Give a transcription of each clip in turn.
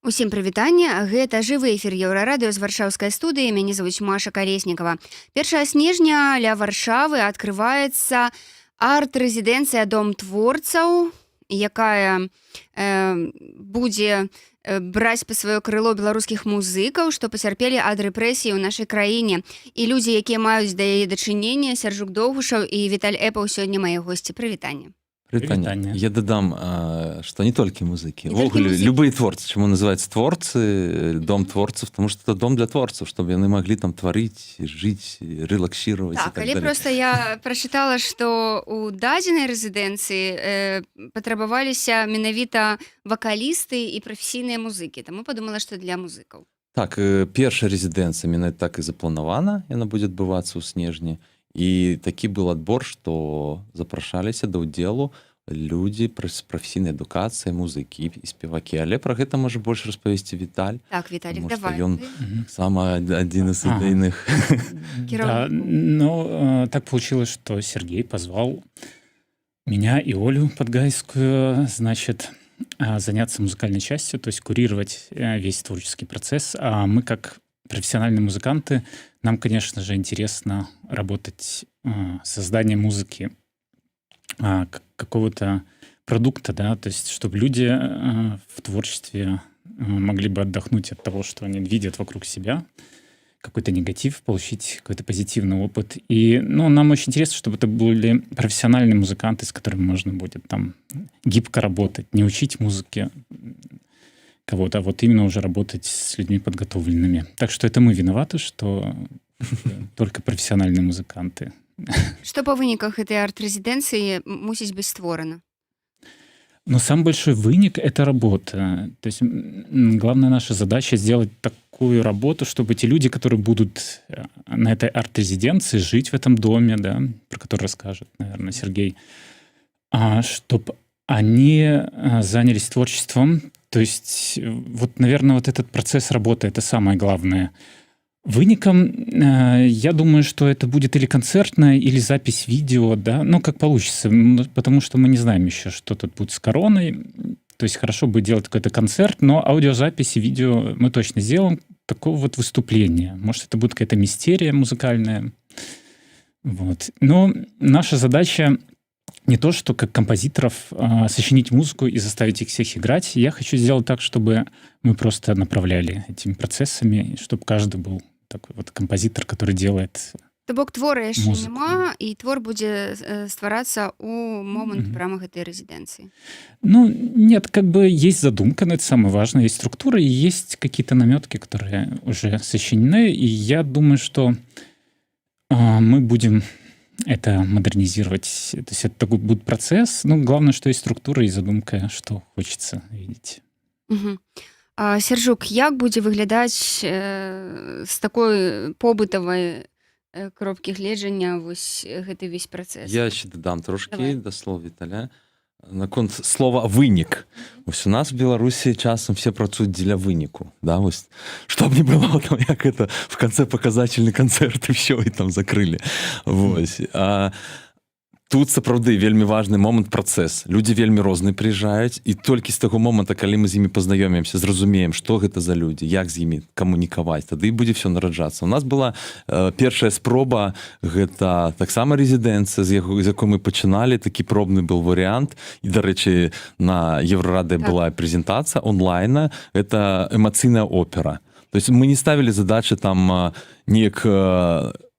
Усім прывітанне. Гэта жывы эфір Еўрарадыё з варшаўскай студыі. Мяне завуць Маша Калеснікава. 1 снежня ля Варшавы адкрываецца арт-рэзідэнцыя «Дом творцаў», якая будзе браць пад сваё крыло беларускіх музыкаў, што пацярпелі ад рэпрэсій у нашай краіне. І людзі, якія маюць да яе дачынення, Сяржук Доўгушаў і Віталь Эпаў, сёння мае госці. Прывітанне. Прывітанне. Прывітанне. Я дадам, что не только музыки. Не толькі Увогуле, музыкі. любые творцы. Чему называются творцы, дом творцев? Потому что это дом для творцев, чтобы они могли там творить, жить, релаксировать и Так, так але далее. просто я прачытала, што у дадзенай рэзідэнцыі патрабаваліся менавіта вакалісты і прафесійныя музыкі. Таму падумала, што для музыкаў. Так, першая рэзідэнцыя именно так і запланавана, яна будзе адбывацца ў снежні. І такі был адбор, што запрашаліся да ўдзелу людзі з прафесійнай адукацыяй, музыкі і спевакі. Але пра гэта можа больш распавесці Віталь. Так, Віталік, Потому что давай. ён Ты. Сама адзін з ідэйных. Да, Кіраўнікоў. но так получилось, что Сергей позвал меня и Олю Подгайскую, значит, заняться музыкальной частью, то есть курировать весь творческий процесс. А мы, как профессиональные музыканты, нам, конечно же, интересно работать созданием музыки, какого-то продукта, да, то есть чтобы люди в творчестве могли бы отдохнуть от того, что они видят вокруг себя, какой-то негатив, получить какой-то позитивный опыт. И, ну, нам очень интересно, чтобы это были профессиональные музыканты, с которыми можно будет там гибко работать, не учить музыке кого-то, а вот именно уже работать с людьми подготовленными. Так что это мы виноваты, что только профессиональные музыканты. Што па выніках гэтай арт-рэзідэнцыі мусіць быць створана? Но самый большой вынік — это работа. То есть главная наша задача — сделать такую работу, чтобы те люди, которые будут на этой арт-резиденции жить в этом доме, да, про который расскажет, наверное, Сергей, чтобы они занялись творчеством. То есть, вот, наверное, вот этот процесс работы — это самое главное. Вынікам, я думаю, что это будет или концертная, или запись видео, да, ну, как получится, потому что мы не знаем еще, что тут будет с короной. То есть хорошо бы делать какой-то концерт, но аудиозаписи, видео мы точно сделаем такого вот выступления. Может, это будет какая-то мистерия музыкальная. Вот. Но наша задача не то, что как композиторов сочинить музыку и заставить их всех играть. Я хочу сделать так, чтобы мы просто направляли этими процессами, чтобы каждый был такой вот композитор, который делает То бок твора яшчэ музыку. няма, і твор будзе стварацца ў момант Мгм. Прама гэтай рэзідэнцыі? Ну, нет, как бы есть задумка, но это самое важное, есть структура, и есть какие-то наметки, которые уже сочинены, и я думаю, что мы будем это модернизировать. То есть это такой будет процесс. Ну, главное, что есть структура и задумка, что хочется видеть. Мгм. А, Сяржук, як будзе выглядаць з такой побытавай кропкі гледжання вось гэты весь працэс? Я яшчэ дадам трошкі Давай. Да слова Віталя наконт слова «вынік». Вось у нас в Беларусі часам все працуюць дзеля выніку, да, вось чтоб не было там, як это, в конце показательный концерт, и все, и там закрыли. Вось, а тут сапраўды вельмі важны момант — працэс. Людзі вельмі розныя прыязджаюць, і толькі з таго моманта, калі мы з імі пазнаёмімся, зразумеем, што гэта за людзі, як з імі камунікаваць, тады будзе все нараджацца. У нас была першая спроба, гэта таксама рэзідэнцыя, з яго, з якой мы пачыналі, такі пробны был варыянт, і, дарэчы, на Еўрарадыё была прэзентацыя онлайна, это эмацыйная опера. То есть мы не ставили задачи там неяк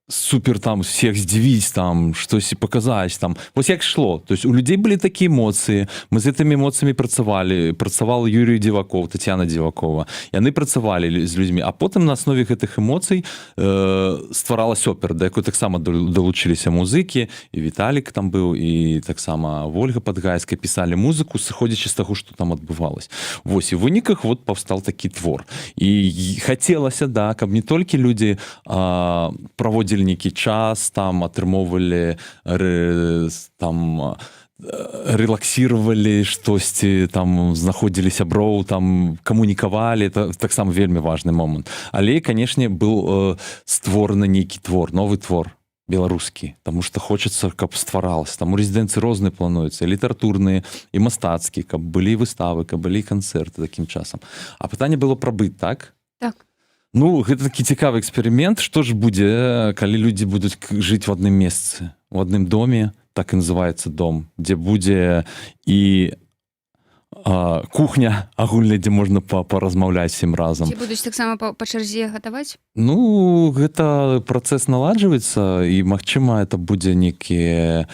супер там всех здзівіць, там штось показаць там. Вось як шло, то есть у людзей былі такія эмоцыі, мы з гэтымі эмоцыямі працавалі, працавал Юрий Дзіваков, Татьяна Дзівакова, яны працавалі з людзьмі, а потым на аснове гэтых эмоцый стваралась опера, да якой таксама далучыліся музыкі, і Віталік там быў, і таксама Ольга Падгайская, пісалі музыку, сыходзячы з таго, что там адбывалось. Вось, і в выніках вот паўстал такі твор. І хацелася, да, каб не толькі людзі праводзілі нейкі час там, атрымоўвалі там, релаксировали штосьці там, знаходзілі сяброў там, камунікавалі, это таксама вельмі важны момант, але, канешне, был створаны нейкі твор, новы твор. Беларускі, таму што хочацца, каб стваралася. Там у рэзідэнцыі розныя плануюцца, літаратурныя і мастацкі, каб былі выставы, каб былі канцэрты такім часам. А пытанне было пра быт, так? Так. Ну, гэта такі цікавы эксперымент, што ж будзе, калі людзі будуць жыць в адным месцы, у адным доме, так і называется дом, дзе будзе і кухня агульная, дзе можна паразмаўляць всем разам. Ці будуць таксама па чарзе гатаваць? Ну, гэта працэс наладжваецца, і, магчыма, это будзе некія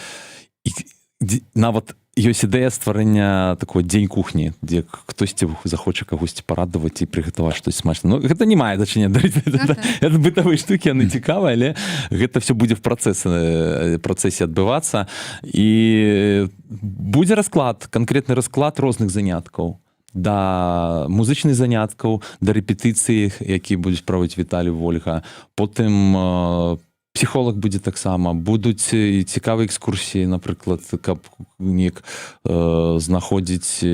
нават ёсць ідэя стварэння такой дзень кухні, дзе хтосьці захоча кагосьці парадаваць і прыгатаваць штось смачна. Ну, гэта не мае дачынення, Ну, так. это бытавыя штукі, яны цікавыя, але гэта все будзе в працэсе адбывацца, і будзе расклад, канкрэтны расклад розных заняткаў, да музычных заняткаў, да рэпетыцыі, які будуць праводзіць Віталій, Вольга, потым псіхолог будзе таксама, будуць і цікавыя экскурсіі, напрыклад, каб неяк знаходзіць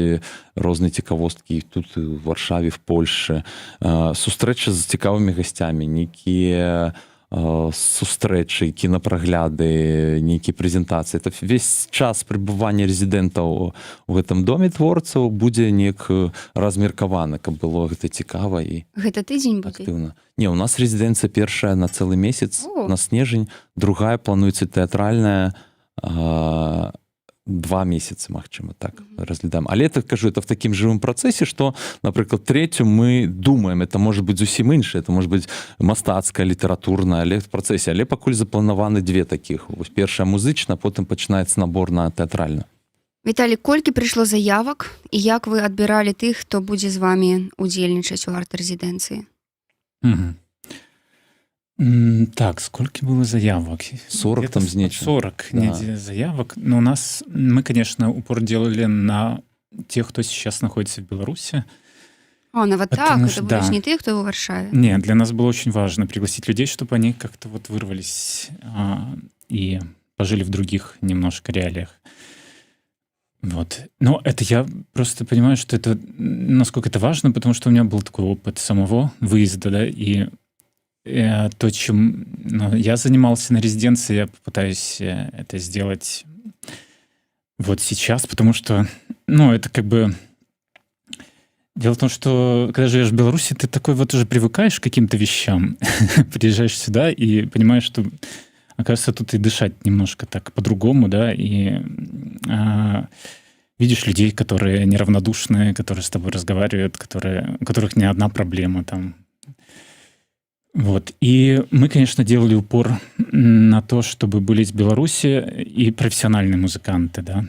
розныя цікавосткі тут, у Варшаве, в Польшы, сустрэча з цікавымі гасцямі, нейкія сустрэчы, кінапрагляды, нейкія прэзентацыі. Это весь час пребывання рэзідэнтаў у гэтым доме творцаў будзе неяк размеркавана, каб было гэта цікава і Гэта тыдзень будзе? актыўна. Не, у нас рэзідэнцыя першая на цэлы месяц, О. на снежань, другая плануецца тэатральная 2 месяцы, магчыма, так разглядаем. Але это, кажу, это в такім жывым працэсе, что, напрыклад, третью мы думаем, это может быть зусім іншае, это может быть мастацкая, літаратурная, але в працэсе. Але пакуль запланаваны две таких. Вось першая музычна, потым пачынаецца набор на тэатральную. Віталій, колькі прыйшло заявак і як вы адбіралі тых, хто будзе з вамі удзельнічаць у арт-рэзідэнцыі? Мгм. Так, сколько было заявок? 40 Где-то там з нечым. 40 Да. не, заявок. Но у нас, мы, конечно, упор делали на тех, кто сейчас находится в Беларуси. А, нават так, Потому это что, будуць да. не тыя, хто ў Варшаве. Не, для нас было очень важно пригласить людей, чтобы они как-то вот вырвались и пожили в других немножко реалиях. Вот. Но это я просто понимаю, что это, насколько это важно, потому что у меня был такой опыт самого выезда, да, и то, чем, ну, я занимался на резиденции, я попытаюсь это сделать вот сейчас, потому что, ну, это как бы. Дело в том, что когда живешь в Беларуси, ты такой вот уже привыкаешь к каким-то вещам, приезжаешь сюда и понимаешь, что, оказывается, тут и дышать немножко так по-другому, да, и видишь людей, которые неравнодушные, которые с тобой разговаривают, у которых не одна проблема там. Вот. И мы, конечно, делали упор на то, чтобы были из Беларуси и профессиональные музыканты, да.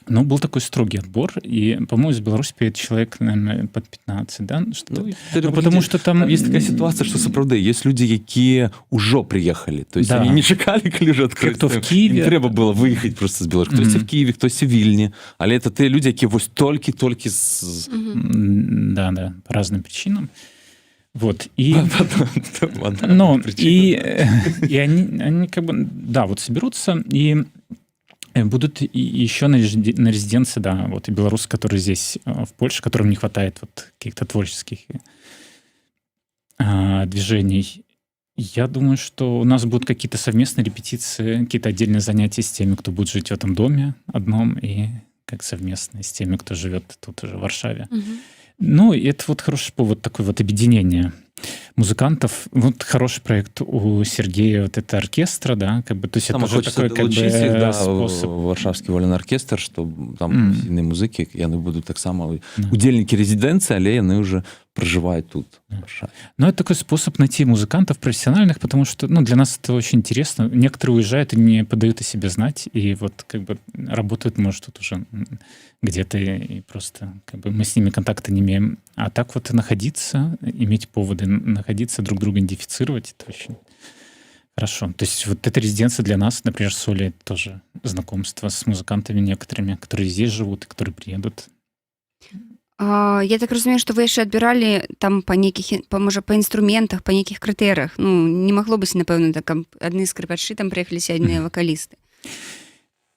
Но был такой строгий отбор, и, по-моему, из Беларуси приедет человек, наверное, под 15, да? Что Ну, ну, потому что там. Там есть такая ситуация, что сапраўды есть люди, якія ўжо приехали, то есть они не чакалі, калі уже открыть. Хто в Киеве. Им трэба было выехать просто з Беларусі. Хтосьці в Киеве, хтосьці в Вільні, але это тыя люди, якія вось толькі-толькі з Да, по разным причинам. Вот, и Одна Но причина. и они как бы, да, вот соберутся и будут и еще на резиденции, да, вот и белорусы, которые здесь, в Польше, которым не хватает вот каких-то творческих движений. Я думаю, что у нас будут какие-то совместные репетиции, какие-то отдельные занятия с теми, кто будет жить в этом доме одном, и как совместные с теми, кто живет тут уже, в Варшаве. Ну, и это вот хороший повод такой вот объединения музыкантов. Вот хороший проект у Сергея, вот это оркестра, да, как бы, то есть это Там уже хочется такой как бы далучыць іх, да, способ. Варшавскі вольны аркестр, что там професійныя музыкі, яны будуць таксама удзельнікі рэзідэнцыі, але яны уже пражываюць тут, в Варшаве. Но это такой способ найти музыкантов профессиональных, потому что, ну, для нас это очень интересно. Некоторые уезжают и не подают о себе знать, и вот как бы работают, может, тут уже где-то, и просто как бы мы с ними контакта не имеем. А так вот находиться, иметь поводы находиться, друг друга идентифицировать, это очень хорошо. То есть вот эта резиденция для нас, например, с Олей, это тоже знакомство с музыкантами некоторыми, которые здесь живут и которые приедут. А, я так разумею, што вы яшчэ адбіралі там па нейкіх, па, можа, па інструментах, па нейкіх крытэрыях. Ну, не магло быць, напэўна, так, каб адны скрыпачы там прыехалі, адны вакалісты.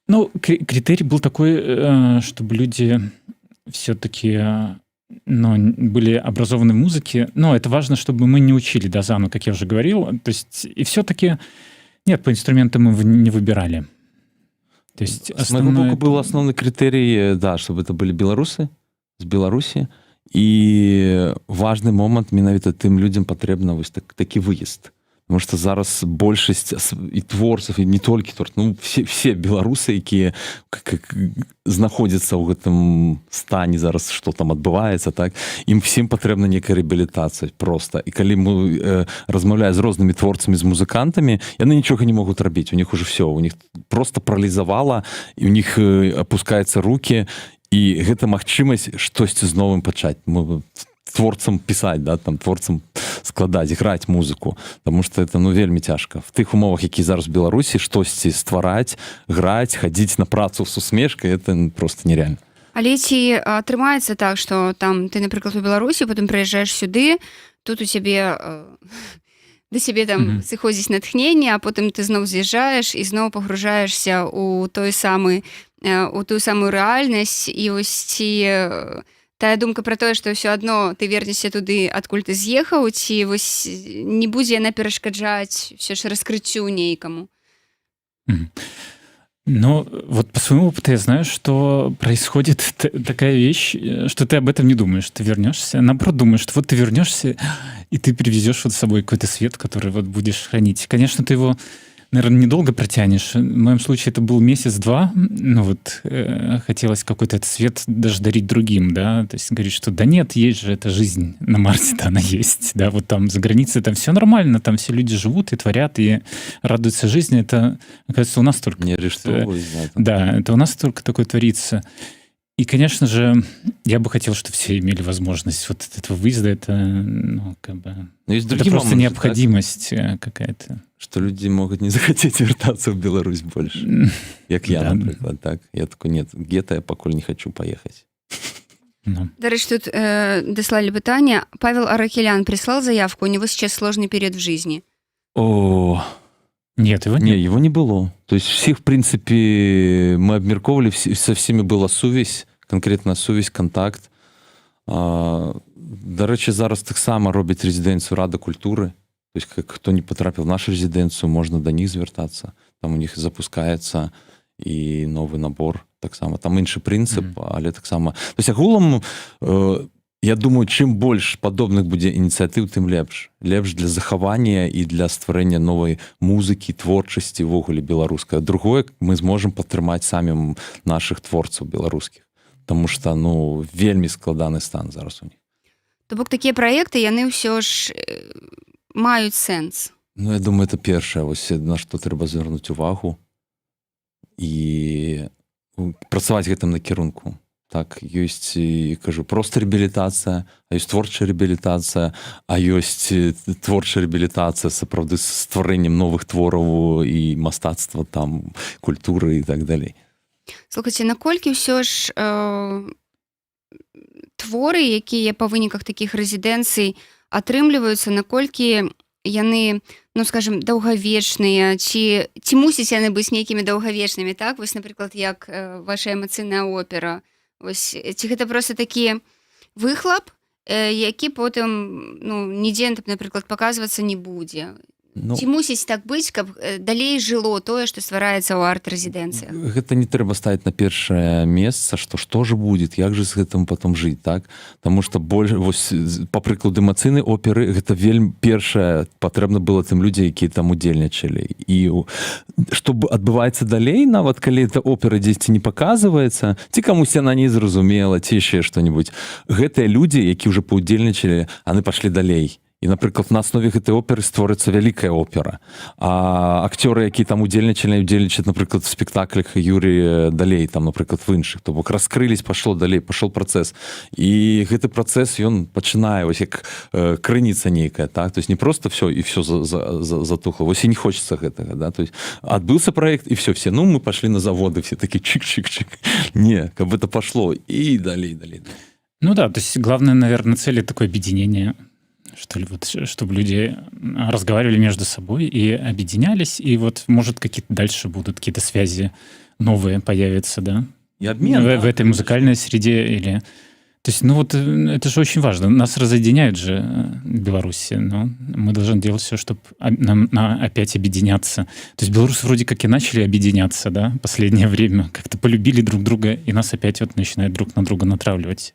Ну, критерий был такой, чтобы люди все-таки, ну, были образованы в музыке. Но это важно, чтобы мы не учили, да, заново, как я уже говорил. То есть, и все-таки Нет, по инструментам мы не выбирали. То есть С моего основное боку был основной критерий, да, чтобы это были белорусы з Беларусі, і важны момант: менавіта тым людзям патрэбна вось такі выезд. Потому что зараз большасць і творцаў, і не толькі творц, ну, все беларусы, якія знаходзяцца ў гэтым стане зараз, что там адбываецца, так, ім всем патрэбна некая рэабілітацыя просто. І калі мы размаўляю з рознымі творцамі, з музыкантамі, яны нічога не могуць рабіць, у них уже все, у них просто паралізавала, і у них опускаются руки, і гэта магчымасць штосьці з новым пачаць, мы творцам пісаць, да, там, творцам складаць, граць музыку, потому что это, ну, вельмі цяжка в тых умовах, які зараз в Беларусі, штосьці ствараць, граць, хадзіць на працу с усмешкай, это, ну, просто нереально. Але ці атрымаецца так, что там ты, напрыклад, у Беларусі, потым прыязджаеш сюды, тут у цябе да сябе там сыходзіць натхненне, а потым ты зноў з'язджаеш і зноў пагружаешься у той самы у тую самую рэальнасць? І вось ці тая думка про тое, што ўсё адно ты вернешся туды, адкуль ты з'ехаў, ці вось не будзе яна перашкаджаць все ж раскрыццю нейкаму? Ну, вот по своему опыту я знаю, что происходит такая вещь, что ты об этом не думаешь. Ты вернешься, наоборот, думаешь, что вот ты вернешься, и ты привезешь вот с собой какой-то свет, который вот будешь хранить. Конечно, ты его, наверное, недолго протянешь. В моем случае это был месяц-два. Ну вот, хотелось какой-то этот свет даже дарить другим, да, то есть говорить, что да нет, есть же эта жизнь на Марсе, да, она есть, да, вот там за границей там все нормально, там все люди живут и творят, и радуются жизни. Это, оказывается, у нас только Не арыштоўваюць, да, там. Да, это у нас только такое творится. И, конечно же, я бы хотел, чтобы все имели возможность вот этого выезда. Это, ну, как бы, Но есть это другие просто моменты, так? необходимость какая-то. Что люди могут не захотеть вяртацца в Беларусь больше. Як я, напрыклад, так. Я такой: «Нет, где-то я пакуль не хочу поехать». Ну. Дарэчы, тут даслалі пытанне: Павел Аракелян прислал заявку? У него сейчас сложный период в жизни. О, Нет, его не, нет. его не было. То есть всех, в принципе, мы абмеркоўвалі, со всеми была сувязь, конкретно сувязь, контакт. Дарэчы, зараз таксама робіць рэзідэнцыю Рада культуры. То есть как, хто не потрапіў в нашу рэзідэнцыю, можна да них звяртацца. Там у них запускаецца і новы набор таксама. Там іншы прынцып, але таксама. То есть агулам, я думаю, чым больш падобных будзе ініцыятыў, тым лепш. Лепш для захавання і для стварэння новай музыкі, творчасці ўвогуле беларускай. Другое, мы зможам падтрымаць самі нашых творцаў беларускіх. Таму что, ну, вельмі складаны стан зараз у них. То бок такія праекты, яны ўсё ж маюць сэнс? Ну, я думаю, это першае, вось, на што трэба звярнуць увагу і, ну, працаваць гэтым накірунку. Так, ёсць і, кажу, просто рэабілітацыя, а ёсць творчая рэабілітацыя, а ёсць творчая рэабілітацыя сапраўды з стварэннем новых твораў і мастацтва там, культуры і так далей. Слухайце, наколькі ўсё ж творы, якія па выніках такіх рэзідэнцый атрымліваюцца, наколькі яны, ну, скажем, даўгавечныя, ці мусяць яны быць нейкімі даўгавечнымі, так вось, напрыклад, як ваша эмацыйная опера, вось, ці гэта просто такі выхлап, які потым, ну, нідзе, напрыклад, паказвацца не будзе? Ну, Ці мусіць так быць, каб далей жыло тое, што ствараецца ў арт-рэзідэнцыях? Гэта не трэба ставіць на першае месца, что же будет, як же з гэтым потом жыць, так? Потому что больш вось, по прыкладу эмацыйнай оперы, гэта вельмі першае патрэбна было тым людзям, якія там удзельнічалі. І что адбываецца далей, нават калі эта опера дзесьці не паказваецца, ці камусь яна не зразумела, ці яшчэ что-нибудь, гэтыя людзі, які уже паўдзельнічалі, они пашлі далей. І, напрыклад, на аснове гэтай оперы створыцца вялікая опера, а акцёры, які там удзельнічалі, удзельнічаць, напрыклад, в спектаклях Юрі далей там, напрыклад, в іншых. То бок раскрылись, пошло далей, пошел працэс, і гэты працэс, ён пачынае вось як крыніца нейкая, так. То есть не просто все і все затухло. Вось і не хочется гэтага, да, то есть адбыўся проект, і все, все, ну, мы пошли на заводы, все таки чик-чик-чик. Не, каб это пошло і далей, далей. Ну да, то есть главное, наверное, цель — такое объединение, что ли, вот, чтобы люди разговаривали между собой и объединялись, и вот, может, какие-то дальше будут какие-то связи новые появятся, да? И обмен, в, да, в этой музыкальной среде или. То есть, ну вот, это же очень важно. Нас разъединяют же в Беларуси, но мы должны делать все, чтобы нам опять объединяться. То есть белорусы вроде как и начали объединяться, да, последнее время. Как-то полюбили друг друга, и нас опять вот начинают друг на друга натравливать.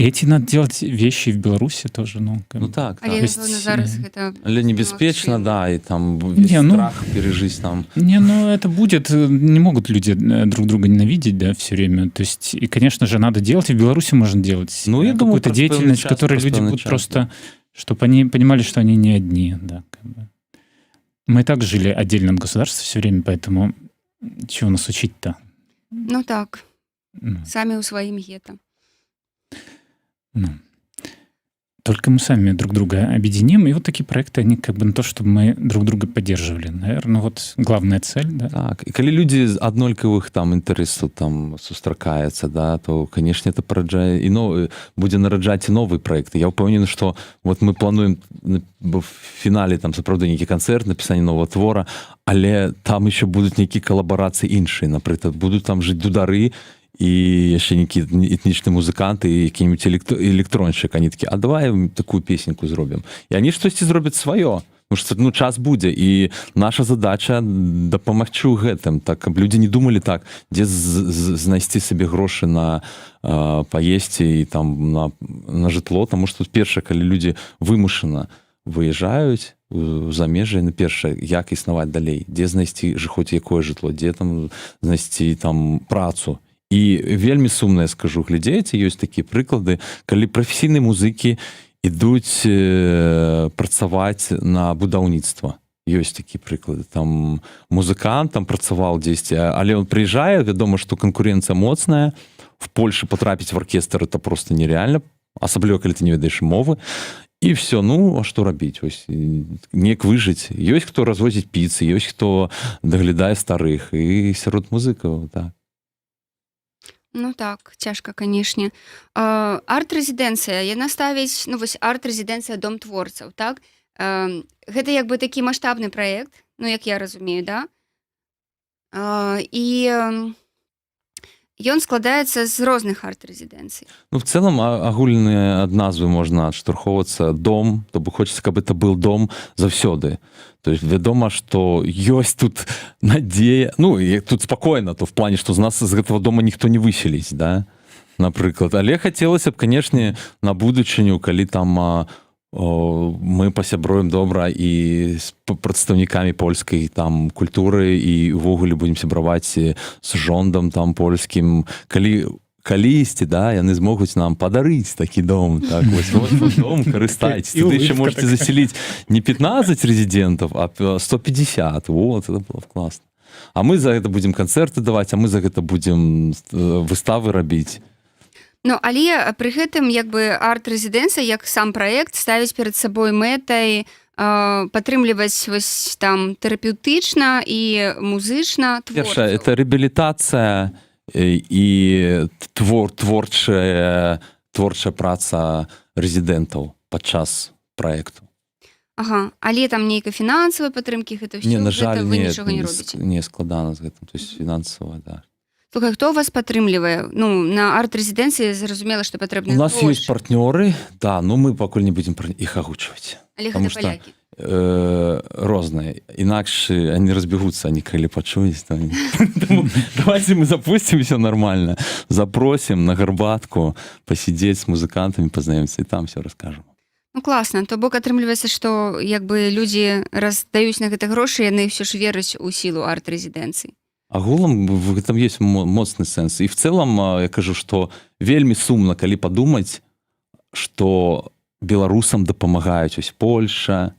И эти надо делать вещи в Беларуси тоже, ну. Как Ну так, Але, так. есть, напэўна, зараз гэта Але небяспечна, немагчыма. Да, і там увесь Не, ну- страх перажыць там. Не, ну это будет, не могут люди друг друга ненавидеть, да, все время. То есть, и, конечно же, надо делать, и в Беларуси можно делать Ну, я думаю, какую-то праз пэўны деятельность, в час, которой праз люди пэўны будут час, просто, чтобы они понимали, что они не одни, да. Как бы. Мы и так жили отдельно от государства все время, поэтому чего нас учить-то? Ну так, Ну, самі ў сваім гета. Ну. Только мы сами друг друга объединим, и вот такие проекты, они как бы на то, чтобы мы друг друга поддерживали. Наверное, вот главная цель, да. Так, і калі людзі з аднолькавых там інтарэсаў там сустракаюцца, да, то, конечно, это параджае і будзе нараджаць і новыя праекты. Я ўпэўнены, што вот мы плануем в фінале там сапраўды нейкі канцэрт, напісанне нового твора, але там еще будуць нейкія калабарацыі іншыя. Напрыклад, будуць там жыць дудары і яшчэ нейкі этнічны музыканты і які-нибудь электронщик. Они такі: «А давай такую песеньку зробім». І они штосьці зробяць сваё. Потому что, ну, час будзе, і наша задача дапамагчы ў гэтым, так, каб людзі не думалі так, дзе знайсці сабе грошы на паесці і там на жытло. Таму што перша, калі людзі вымушана выязджаюць у замежжа, на першае, як існаваць далей, дзе знайсці ж хоць якое жытло, дзе там знайсці там працу. І вельмі сумна, я скажу, глядзець, ёсць такія прыклады, калі прафесійныя музыкі ідуць працаваць на будаўніцтва. Ёсць такія прыклады: там музыкант там працаваў дзесьці, але он прыязджае, вядома, што канкурэнцыя моцная в Польше, потрапіць в аркестр — это просто нереально, асабліва калі ты не ведаеш мовы, і все. Ну а что рабіць? Ось неяк выжыць. Ёсць хто развозіць піцы, ёсць хто даглядае старых, і сярод музыкаў так. Ну так, цяжка, канешне. Арт-рэзідэнцыя, яна ставіць, ну вось арт-рэзідэнцыя «Дом творцаў», так? Гэта як бы такі маштабны праект, ну, як я разумею, да? І ён складаецца з розных арт-рэзідэнцый. Ну, в целом агульныя ад назвы можна адштурхоўвацца: дом, то бок хочется, каб это был дом заўсёды. То есть вядома, что ёсць тут надзея, ну і тут спокойно, то в плане, что з нас, з гэтага дома ніхто не выселіць, да, напрыклад. Але хацелася б, канешне, на будучыню, калі там мы пасяброем добра і з прадстаўнікамі польскай там культуры і увогуле будем сябраваць з жондам там польскім, калі калісьці, да, яны змогуць нам падарыць такі дом, так, вось, вот вам дом, карыстайцеся. І Туды еще улыбка можете такая. заселить не 15 резидентов, а 150. Вот это было б классно. А мы за гэта будем канцэрты даваць, а мы за гэта будем выставы рабіць. Ну, але пры гэтым як бы арт-рэзідэнцыя як сам праект ставіць перад сабой мэтай падтрымліваць вось там тэрапеўтычна і музычна Першае, творцаў. это рэабілітацыя і творчая праца рэзідэнтаў падчас праекту. Ага, але там нейкай фінансавай падтрымкі, гэта ўсё, Не, на гэта жаль, вы не, нічога не робіце. Не, складана з гэтым, то есть фінансава, да. Слухай, хто вас падтрымлівае? Ну, на арт-рэзідэнцыі зразумела, што патрэбны У нас ёсць партнёры, да, но мы пакуль не будем пра іх агучваць. Але потому гэта что палякі. Розныя, інакш они разбегутся, они калі пачуюць, то Таму давайте мы запустим все нормально, запросим на гарбатку посидеть с музыкантами, познаёмиться, и там все расскажем. Ну класна, то бок атрымліваецца, што як бы людзі раздаюць на гэта грошы, яны ўсё ж вераць у сілу арт-рэзідэнцый. Агулам в этом есть моцны сэнс. І в целом я кажу, что вельмі сумна, калі падумаць, что беларусам дапамагаюць ось Польша,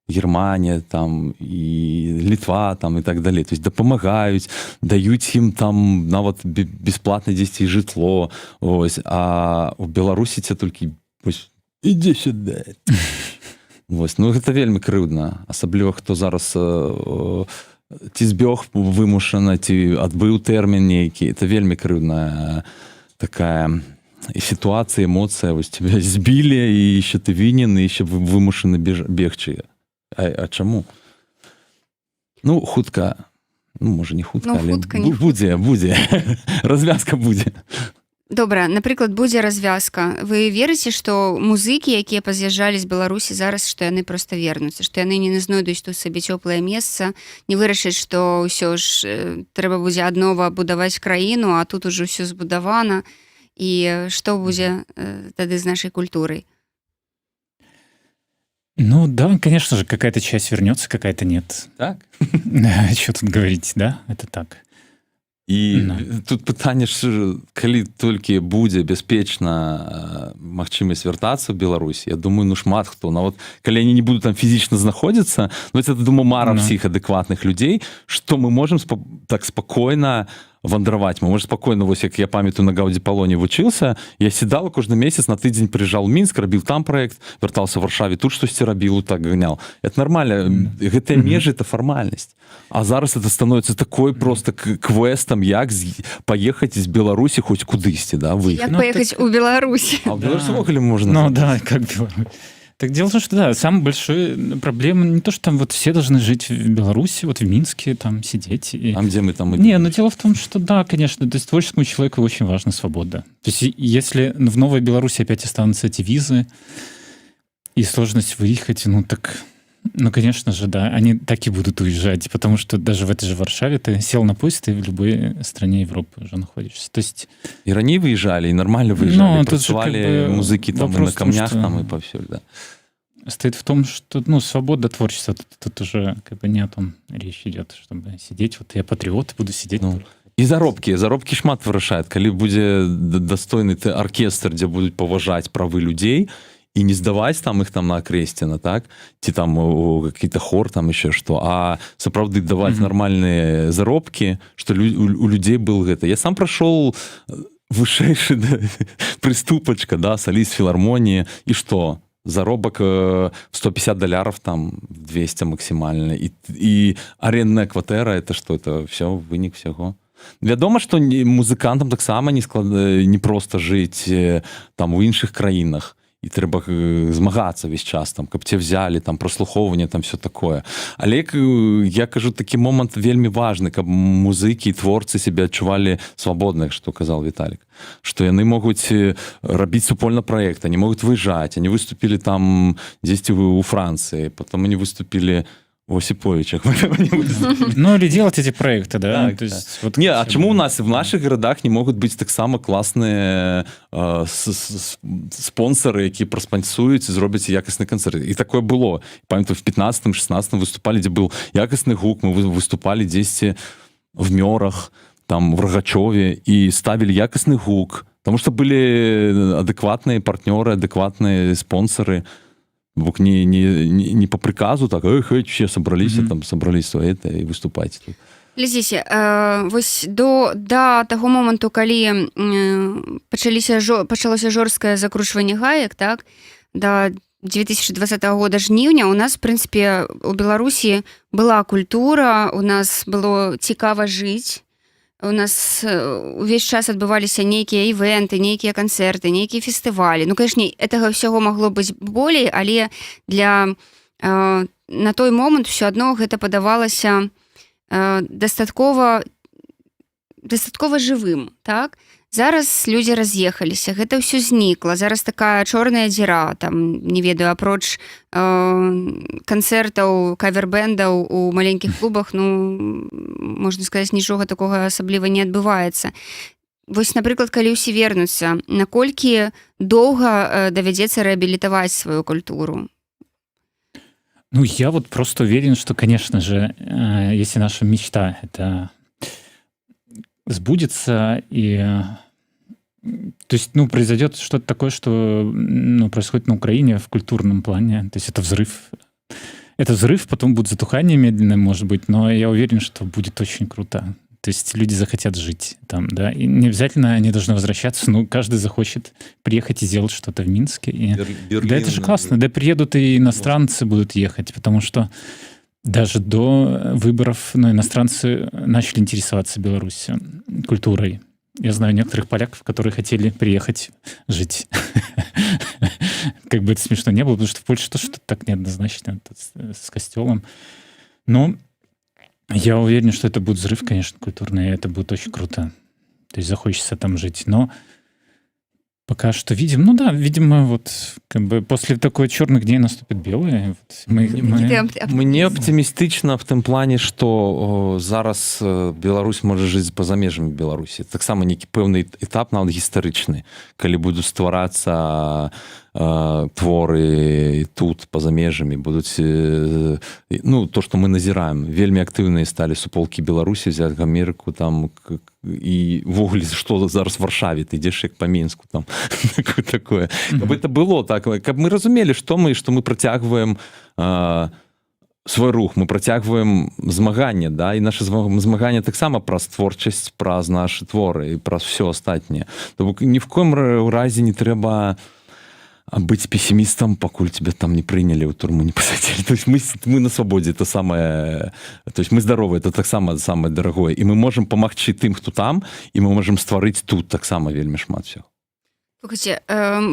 Германия там і Літва там і так далей, то есть дапамагаюць, даюць ім там нават бесплатна дзесьці жытло. Ось, а у Беларусі це толькі вось, ідзі сюда. Вось, ну гэта вельмі крыўдна, асабліва хто зараз ці збег вымушана, ці адбыў тэрмін нейкі. Это вельмі крыўдная такая і сітуацыя, эмоцыя: вось тебя збілі, і еще ты вінен, і еще вымушаны бегчы. А чаму? Ну, хутка, ну, можа, не хутка, Ну, але хутка, не будзе развязка, будзе. Добра, напрыклад, будзе развязка. Вы верыце, што музыкі, якія паз'язджалі з Беларусі зараз, што яны проста вернуцца, што яны не знойдуць тут сабе цёплае месца, не вырашаць, што ўсё ж трэба будзе аднова будаваць краіну, а тут ужо ўсё збудавана, і што будзе тады з нашай культурай? Ну да, конечно же, какая-то часть вернется, какая-то нет. Так. Что тут говорить, да? Это так. І Ну. тут пытанне ж, калі толькі будзе бяспечна, магчымасць вяртацца в Беларусь, я думаю, ну, шмат хто, нават калі они не будут там фізічна знаходзіцца, ну, это, думаю, мара всіх адэкватных людзей, что мы можем так спакойна вандраваць, мы можем спакойна, вось як я памятаю, на Гаўдзі Палоне вучыўся, я сідал кожны месяц на тыдзень прыезжал Мінск, рабіў там проект, вяртался в Варшаве, тут штосьці рабіў, так гонял, это нормально. Гэтыя межы — это фармальнасць, а зараз это становится такой просто квестом, як поехать из Беларуси хоть кудысьці, да, выехать. Як Ну, паехаць у Беларусь? А в Беларуси Да. увогуле можно. Ну да, как Беларусь. Так дело в том, что да, самая большая проблема не то, что там вот все должны жить в Беларуси, вот в Минске там сидеть. И Там, где мы там и Не, ну дело в том, что да, конечно, то есть творческому человеку очень важна свобода. То есть если в Новой Беларуси опять останутся эти визы и сложность выехать, ну так, ну, конечно же, да, они так и будут уезжать, потому что даже в этой же Варшаве ты сел на поезд, и в любой стране Европы уже находишься. То есть І раней выезжали, і нормально выезжали, Ну, тут же как працавалі бы музыкі там і вопрос на в том, камнях что там і паўсюль, да. стоит в том, что, ну, свобода творчества, тут уже как бы не о том речь идет, чтобы сидеть, вот я патриот, буду сидеть. Ну, і заробкі шмат вырашаюць. Калі будзе дастойны аркестр, дзе будуць паважаць правы людзей і не здаваць там іх там на Акрэсціна, так, ці там у какие-то хор там, еще что, а сапраўды даваць нармальныя заробкі, что у людзей был гэта. Я сам прошел вышэйшы, да, прыступачка, да, саліст філармоніі, і что, заробак 150 долларов там, 200 максімальна, і арендная кватэра. Это что, это все вынік всяго. Вядома, что музыкантам таксама не просто жыць там у іншых краінах, і трэба змагацца весь час там, каб те взяли там, прослухоўванне там, все такое. Але як, я кажу, такі момант вельмі важны, каб музыкі і творцы себе адчувалі свабодных, что казал Віталік, что яны могуць рабіць супольна проект, они могуць выезжаць. Они выступили там дзесьці у Францыі, потом они выступили в Осиповичах. Ну, или делать эти проекты, да? Так, То есть, вот Не, а хотя чаму бы. у нас в наших городах не могут быть таксама класныя спонсоры, які праспансуюць і зробяць якасны канцэрт? І такое было, памятаю, в 15 16 выступали, дзе был якасны гук, мы выступали дзесьці в Мёрах там, в Рагачове, і ставілі якасны гук, потому что были адэкватныя партнёры, адэкватныя спонсоры. Бок не по приказу так: «Эх, эй, все собрались там, собрались это и выступайте тут». Глядзіце, вось да таго моманту, калі пачалося жорсткае закручванне гаек, так, да 2020 года жніўня, у нас, в прынцыпе, у Беларусі была культура, у нас было цікава жыць, у нас увесь час адбываліся нейкія івенты, нейкія канцэрты, нейкія фестывалі. Ну, конечно, этого ўсяго магло быць болей, але для на той момант все адно гэта падавалася дастаткова жывым. Так, зараз людзі раз'ехаліся, гэта ўсё знікла, зараз такая чорная дзіра там, не ведаю, апроч канцэртаў кавербэндаў у маленькіх клубах, ну, можна сказаць, нічога такога асабліва не адбываецца. Вось, напрыклад, калі ўсе вернуцца, наколькі доўга давядзецца рэабілітаваць сваю культуру? Ну, я вот просто уверен, что, конечно же, если наша мечта это сбудется и то есть, ну, произойдет что-то такое, что, ну, происходит на Украине в культурном плане, то есть это взрыв. Это взрыв, потом будет затухание медленное, может быть, но я уверен, что будет очень круто. То есть люди захотят жить там, да, и не обязательно они должны возвращаться, но каждый захочет приехать и сделать что-то в Минске. И Берлин, да, это же классно. Да приедут и иностранцы будут ехать, потому что даже до выборов, ну, иностранцы начали интересоваться Беларусью, культурой. Я знаю некоторых поляков, которые хотели приехать жить. Как бы это смешно не было, потому что в Польше тоже что-то так неоднозначно тут с костелом. Но я уверен, что это будет взрыв, конечно, культурный, и это будет очень круто. То есть захочется там жить. Но Пока что видим. Ну да, видимо, вот как бы после такой черных дней наступит белые. Вот мы Ты Мне аптымістычна в тым плане, что зараз Беларусь можа жыць па-за межамі Беларусі. Таксама нейкі пэўны этап, нават гістарычны, калі будуць стварацца творы тут, па-за межамі будуць, ну, то, что мы назіраем, вельмі актыўныя сталі суполкі Беларусі, взять Амерыку там і увогуле, что зараз в Варшаве, ты ідзеш як по Мінску там, такое, каб это было так, каб мы разумелі, что мы працягваем свой рух, мы працягваем змаганне, да, і наше змаганне таксама праз творчасць, праз нашы творы і праз все астатняе. То бок ні в коем разе не трэба быць пессімістам, пакуль тебя там не прыняли, ў турму не посадили. То есть мы на свабодзе, это самое, то есть мы здоровы, это таксама самое дорогое, і мы можем памагчы тым, хто там, і мы можем стварыць тут таксама вельмі шмат всего. Слухайте,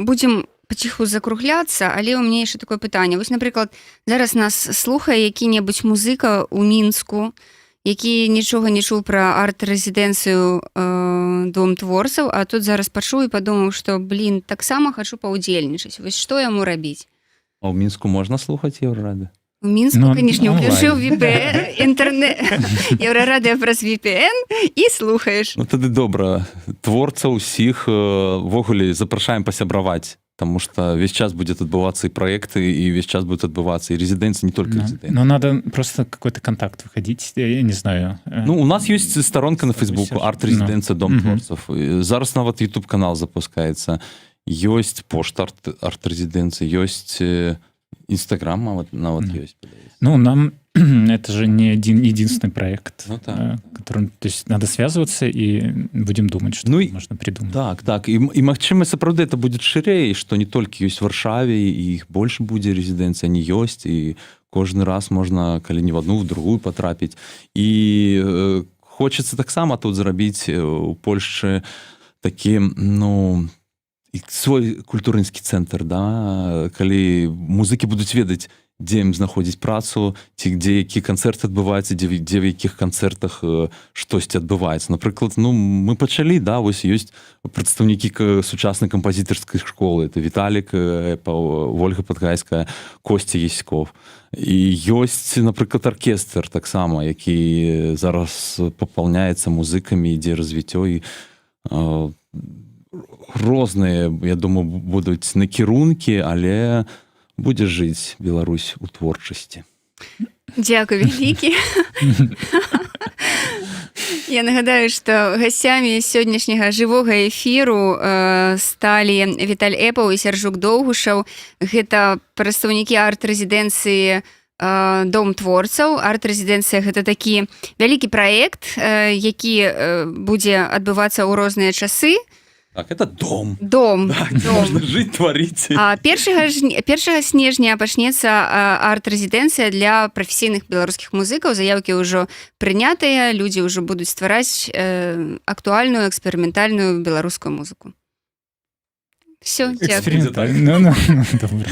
будем паціху закругляцца, але у мяне яшчэ такое пытанне. Вось, напрыклад, зараз нас слухае які-небудзь музыка ў Мінску, які нічога не чуў пра арт-рэзідэнцыю «Дом творцаў», а тут зараз пачуў і падумаў, што, блин, таксама хачу паўдзельнічаць. Вось што яму рабіць? А ў Мінску можна слухаць Еўрарады? У Мінску, Ну, канешне, онлайн. уключыў VPN, інтэрнет, Еўрарадыё праз VPN і слухаеш. Ну, тады добра, творцаў усіх увогуле запрашаем пасябраваць, потому что весь час будет адбывацца і праекты, і весь час будет адбывацца і рэзідэнцыі, не только рэзідэнцыі. Но надо просто какой-то контакт выходить, я не знаю. Ну, у нас есть старонка на Фейсбуку, арт-рэзідэнцыя «Дом творцаў». Зараз нават YouTube канал запускаецца, ёсць пошта арт-рэзідэнцыі, ёсць Инстаграм нават ёсць, падаецца. Ну, нам это же не один единственный проект, Ну, так. Которым, то есть надо связываться, и будем думать, что Ну и- можно придумать. Так, і магчыма, сапраўды это будет шырэй, што не толькі ёсць в Варшаве, і іх больш будзе рэзідэнцыя, не ёсць, і кожны раз можна, калі не в одну, в другую патрапіць. І хочацца таксама тут зрабіць у Польшчы такі, ну, і свой культурніцкі цэнтр, да, калі музыкі будуць ведаць, дзе ім знаходзіць працу ці дзе які канцэрт адбываецца, дзе в якіх канцэртах штосьці адбываецца. Напрыклад, ну, мы пачалі, да, вось ёсць прадстаўнікі сучаснай кампазітарскай школы, это Віталік Эпаў, Ольга Падгайская, Костя Еськов, і ёсць, напрыклад, аркестр таксама, які зараз папаўняецца музыкамі, ідзе развіццё, і розныя, я думаю, будуць накірункі, але будзе жыць Беларусь у творчасці. Дзякуй вялікі. Я нагадаю, што гасцямі сённяшняга жывога эфіру сталі Віталь Эпаў і Сяржук Доўгушаў. Гэта прадстаўнікі арт-рэзідэнцыі «Дом творцаў». Арт-рэзідэнцыя — гэта такі вялікі праект, які будзе адбывацца ў розныя часы. Так, это дом. Дом, Да, дом. можно жить, творить. А 1 снежня пачнецца арт-рэзідэнцыя для прафесійных беларускіх музыкаў. Заяўкі ўжо прынятыя, людзі ўжо будуць ствараць актуальную эксперыментальную беларускую музыку. Все, дзякую. Экспериментально. Ну, добра.